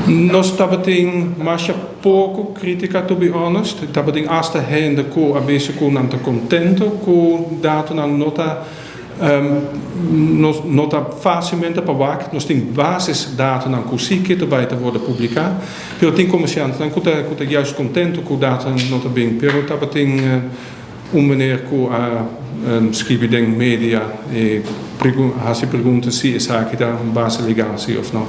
Nos tabatin masha poko krítika, to be honest. Tabatin asta hende ku a bisa ku nan ta kontentu ku datonan no ta no ta fásilmente pa wak. Nos tin bases datonan ku sí ke ta bai ta wòrdu publiká, pero tin komersiantenan ku ta ku ta juist kontentu ku datonan no ta bin. Pero tabatin un meneer ku a skibi den media i hasi pregunta si esaki ta un base legal si òf no.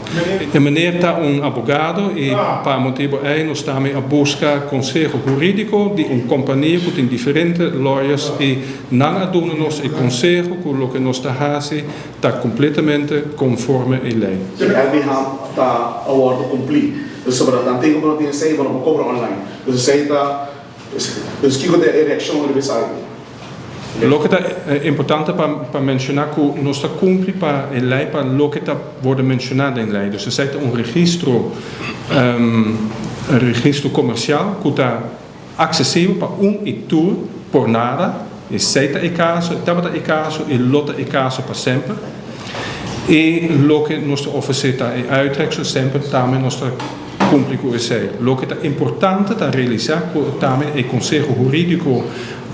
E meneer ta un abogado i pa e motibu ei nos tambe a buska konseho hurídiko di un kompania ku tin diferente lawyers i nan a duna nos e konseho ku loke nos ta hasi ta kompletamente konforme e lei. E LBH ta a wòrdu kumplí. Pasobra nan tin ku bo no tin esei bo no por kobra online. Dus esei ta. Dus kiko ta e reakshon riba esaki? Loke ta importante pa menshoná ku nos ta kumpli pa e lei pa loke ta wòrdu menshoná den lei. Dus esei ta un registro un registro komersial ku ta aksesibel pa un i tur por nada. Esei ta e kaso, e tabata e kaso i lo ta e kaso pa semper. I loke nos ta ofresé ta e uitreksel semper tambe nos ta kumpli ku esei. Loke ta importante ta realisá ku tambe e konseho hurídiko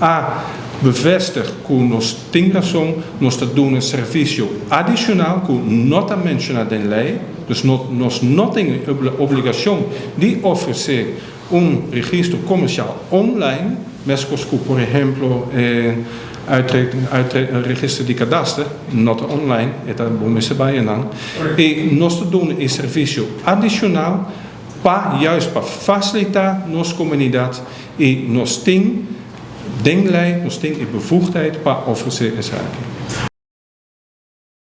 a bevestig ku nos tin rason, nos ta duna servisio adishonal ku no ta menshoná den lei, dus nos no tin e obligashon di ofresé un registro komersial online, meskos ku por ehemplo e registro di kadaster no ta online, e ta bo mester bai einan. I nos ta duna e servisio adishonal pa juist pa fasilitá nos komunidat i nos tin den lei, nos tin e bevoegdheid pa ofresé esaki.